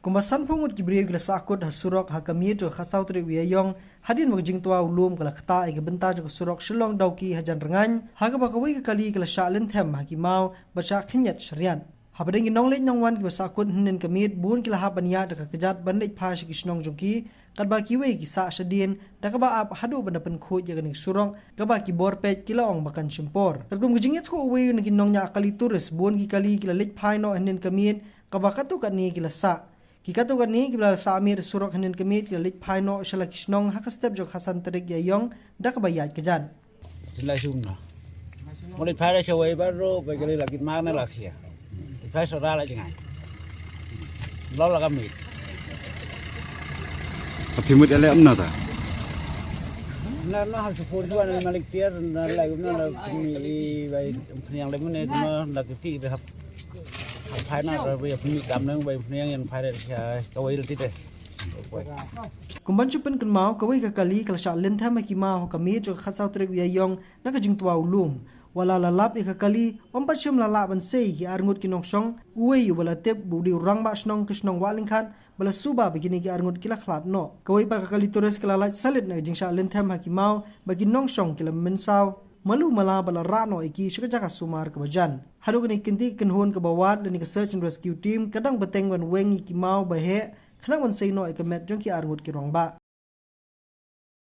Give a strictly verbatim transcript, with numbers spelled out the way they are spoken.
Kumba sanphew ngut ki briew ki la sahkut ha surok ha ka miet jong ka khatsaw tarik u Ïaïong, hadien ba ka jingtwa u lum ka la ktah ïa ka bynta jong ka surok Shillong Dawki hajan Rngaiñ, ha kaba kawei ka kali ka la shah lynthem ha ki maw bad shah khynñiat shariat. Hapdeng ki nongleit nongwan kiba sahkut hynnin ka miet, bun ki la hap ban ïaid da ka kjat ban leit phai sha ki shnong jong ki, katba kiwei ki sah shadien, da kaba ap haduh ban da pynkhuid ïa kane ka surok, kaba ki bor peit ki la ong ba kan shim por. Katkum ka jingïathuh uwei na ki nongñiah kali tourist, bun ki kali ki la leit phai noh hynnin ka miet, kaba katto katne ki la sah. Ki katto katne kiba la sah miet surok hynnin ka miet ki la leit phai noh sha la ki shnong ha ka step jong ka khatsan tarik Ïaïong, da kaba ïaid kjat. Tin lai sum na. Mo leit phai da shawei ba ro ba kali la kit mar na la khia. Leit phai sora la jingai. Lo la ka miet. Ka phi mut ele amna ta. Na na ha support jua na malik tiar na la na la mi bai phniang le mene na na kiti de hap. Hap phai na ra bai phniang dam nang bai phniang yang phai da kawei ti de. Kumban shu pynkynmaw, kawei ka kali ka la shah lynthem ha ki maw ha ka miet jong ka khatsaw tarik u Ïaïong na ka jingtwa u lum. Wat la la lap ïa ka kali, ym pat shym la lah ban sei ki arngut ki nongshong, uwei uba la tip ba u dei u rangbah shnong ka shnong Wahlyngkhat, ba la suba ba kine ki arngut ki la khlad noh. Kawei pat ka kali tourist ka la lait salit na ka jingshah lynthem ha ki maw, ba ki nongshong ki la mynsaw malu mala bad la rah noh ïa ki sha ka jaka sumar kaba jan. Haduh kane ka kynti ka kynhun kaba wad lane ka search and rescue team ka dang bteng ban weng ïa ki maw ba heh, khnang ban sei noh ïa ka met jong ki arngut ki rangbah.